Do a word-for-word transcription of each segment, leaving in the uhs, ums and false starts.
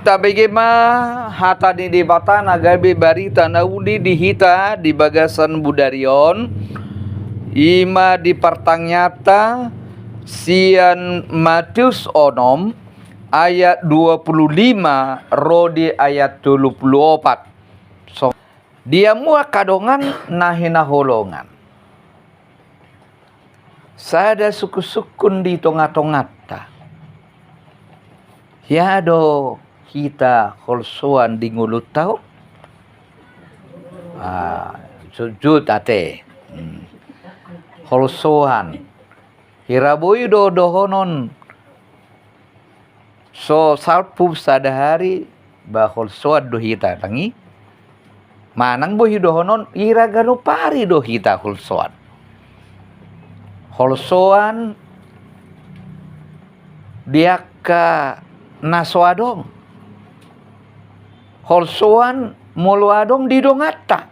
Tabege ma hata ni Debata na gabe barita na uli di hita di bagasan bodari on. I ma di partangianganta sian Mateus onom ayat dua puluh lima ro di ayat tolu puluh opat. So, di hamu angka dongan na hinaholongan, sada sungkunsungkun di tongatonganta. Hea do hita holsoan di ngolunta on? Ah, jujur ate. Hmm. Holsoan. Hira boi do dohonon so salpu sadahari, ba holsoan do hita, tangi. Manang boi dohonon hira ganup ari do hita holsoan. Holsoan di angka na so adong. Holsoan molo adong di donganta.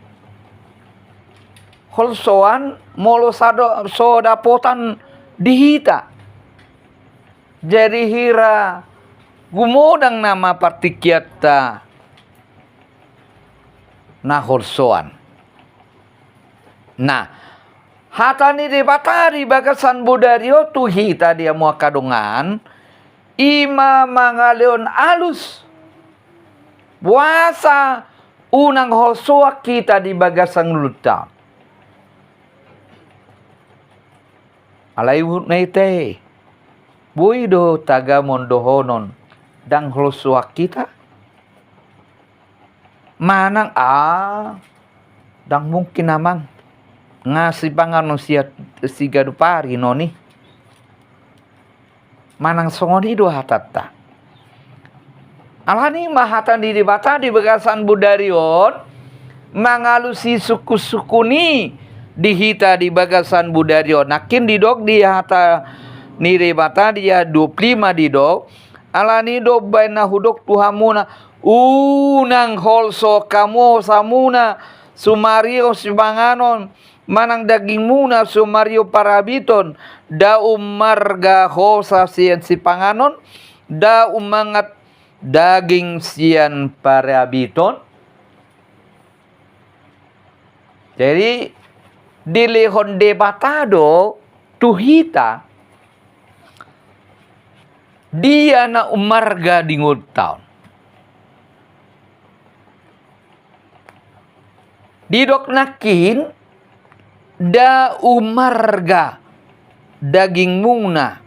Holsoan molo sado-, so dapotan di hita. Jadi hira gumodang nama partingkianta na holsoan. Nah, hata ni Debata di bagasan bodari on tu hita di hamu angka dongan, i ma mangalehon alus boasa unang holsoan hita di bagasan ngolunta. Alai huhut na ita i, boi do tagamon dohonon ndang holsoan hita? Manang, ah, ndang mungkin amang, nga sipanganon siat siganup ari non i. Manang songon i do hatanta. Alani ma hata ni Debata di bagasan bodari on, mangalusi sungkunsungkun i di hita di bagasan bodari on. Nangkin didok di hata ni Debata di ayat dua puluh lima didok, alani do baen na hudok tu hamuna, unang holsoan hamu hosamuna sumarihon sipanganon, manang dagingmuna sumarihon parabiton, ndang ummarga hosa sian sipanganon, ndang ummangat daging sian parabiton. Jadi, dilehon Debata do tu hita dia na ummarga di ngolunta on. Didok nangkin, ndang ummarga dagingmuna,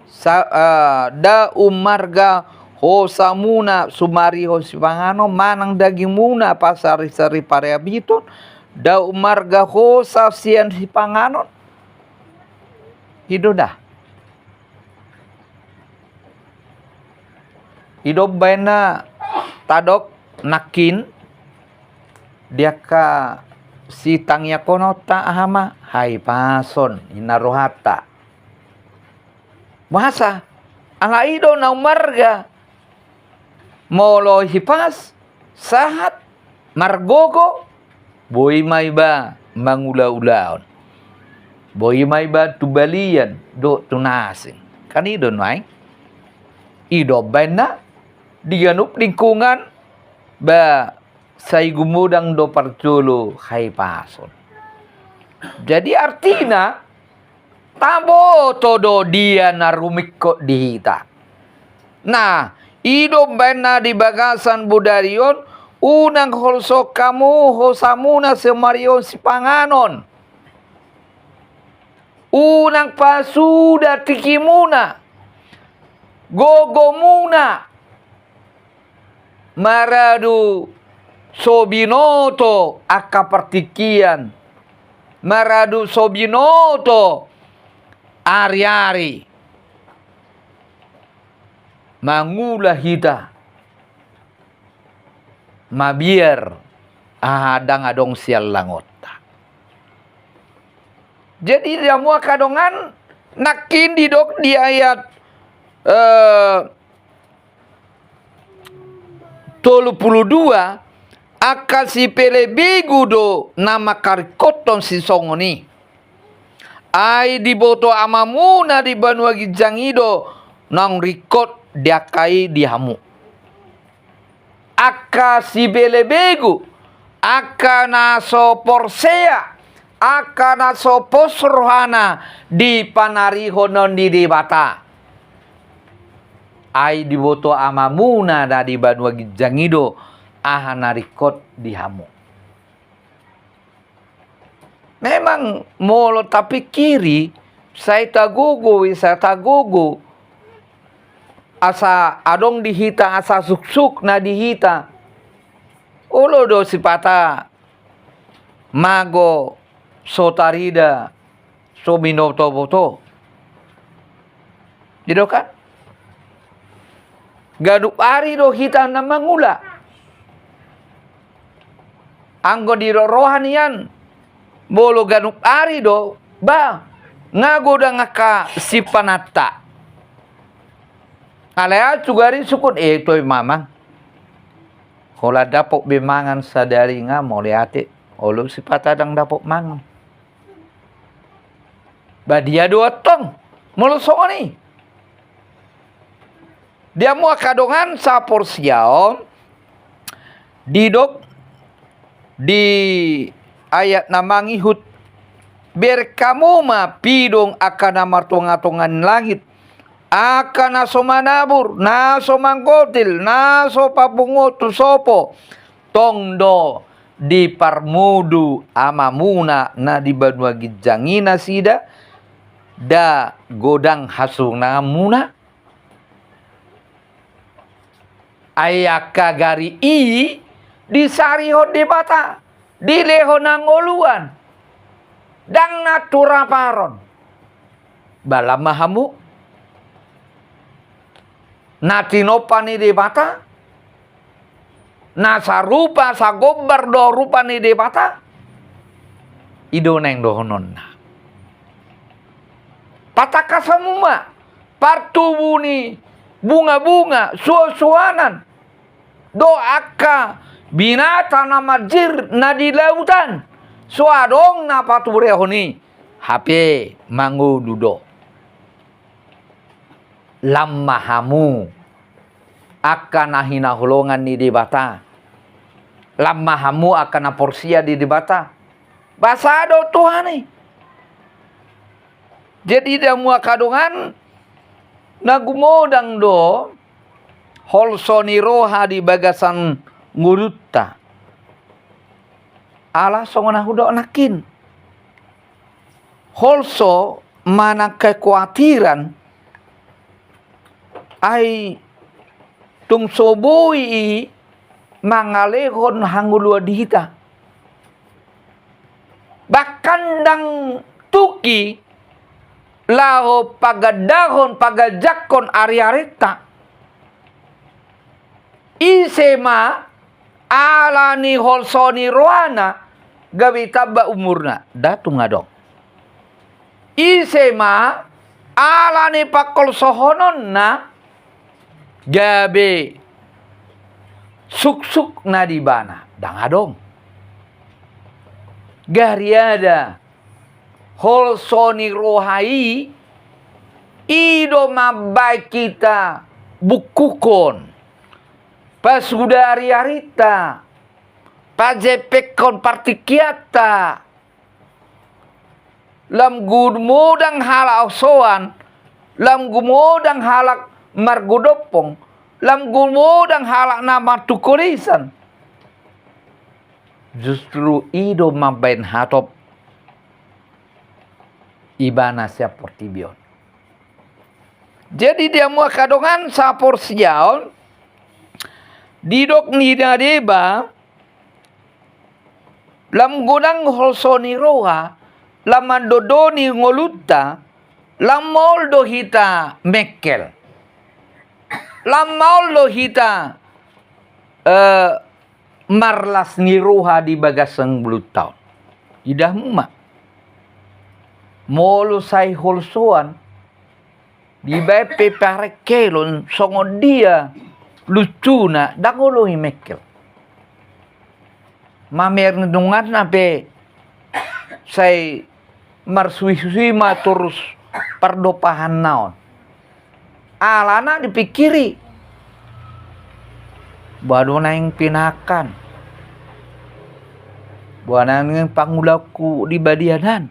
sa-, eh, ndang ummarga hosamuna sumarihon sipanganon, manang dagingmuna pasarisari parabiton, ndang ummarga hosa sian sipanganon. I do da. I do baenna tadok nangkin di angka sitangiangkononta, aha ma, hahipason, i na rohanta. Boasa? Ala i do na ummarga. Molo hipas, sahat, margogo, boi ma iba mangula ulaon. Boi ma iba tu balian dohot tu na asing. Kan i do nuaeng. I do baenna di ganup lingkungan, ba sai gumodang do parjolo hahipason. Jadi artina, taboto do dia na rumingkot di hita. Nah, i do baenna di bagasan bodari on, unang holsoan hamu hosamuna sumarihon sipanganon. Unang pasuda tingkimuna, gogomuna, maradu so binoto angka partingkian, maradu so binoto ariari. Mangula hita, mabiar aha ndang adong sian langonta. Jadi di hamu angka dongan, nangkin didok di ayat, eh, tolu pulu dua, angka sipelebegu do na mangkaringkothon sisongon i. Ai diboto Amamuna di banua ginjang i do naung ringkot di angka i di hamu. angka sibelebegu, angka na so porsea, angka na so pos rohana di panarihon on ni Debata. Ai diboto Amamuna na di banua ginjang i do aha na ringkot di hamu. Memang molo tapingkiri, sai tagogo i, sai tagogo. Asa adong di hita, asa suksuk na di hita. Olo do sipata mago so tarida, so binotoboto. I do kan? Ganup ari do hita na mangula. Anggo didok roha nian, molo ganup ari do, ba, nga godang angka simpananta. Alai au sugari sukut, eh, toi mamang. Holan dapot be mangan sadari nga mauliate, olo sipata ndang dapot mangan. Badia do antong molo songon i. Di hamu angka dongan saporseaon, didok di ayat na mangihut, bereng hamu ma pidong angka na martongatonga ni langit, angka na so manabur, na so manggotil, na so papungu tu sopo, tong do diparmudu Amamuna na di banua ginjang i nasida, nda godang hasunamuna. Ai angka gari i disarihon Debata, dilehon hangoluan, ndang na tu raparon. Ba lam ma hamu na tinompa ni Debata, na sarupa sagombar do rupa ni Debata. I do naeng dohononna. Patangkas hamu ma partubu ni bungabunga, suansuanan, dohot angka binatang na manjir na di lautan, so adong na paturehon i, hape mangolu do. Lam ma hamu angka na hinaholongan ni Debata. Lam ma hamu angka na porsea di Debata. Ba sada do Tuhan i. Jadi di hamu angka dongan, na gumodang do holso ni roha di bagasan ngolunta. Ala songon na hudok nangkin, holso manang kekhawatiran, ai tung so boi i mangalehon hangoluan di hita. Bahkan ndang tuk i laho pagandahon, paganjangkon ariarinta. Ise ma ala ni holso ni rohana gabe tamba umurna? Nda tung adong. Ise ma ala ni pangholsohononna gabe suksuk na di ibana? Ndang adong. Gariada holso ni roha i, i do mambaen hita bungkuhon, pasuda ariarinta, pajepekhon partingkianta. Lam gumodang halak osoan, lam gumodang halak margodompong, lam gumodang halak na martungkolisan, justru i do mambaen hatop ibana sian portibi on. Jadi di hamu angka dongan saporseaon, didok ni na deba, lam godang holso ni roha, lam mandondoni ngolunta, lam maol do hita mengkel. Lam maol do hita, eh, marlas ni roha di bagasan ngolunta on. Idamu ma. Molo sai holsoan, dibaen pe parengkelon songon dia luncuna, ndang olo i mengkel. Mamerenunganna pe sai marsuisui ma torus pardompahanna on. Alana dipingkiri. Boha do naeng pinahan? Boha naeng pangulaonku di balian an?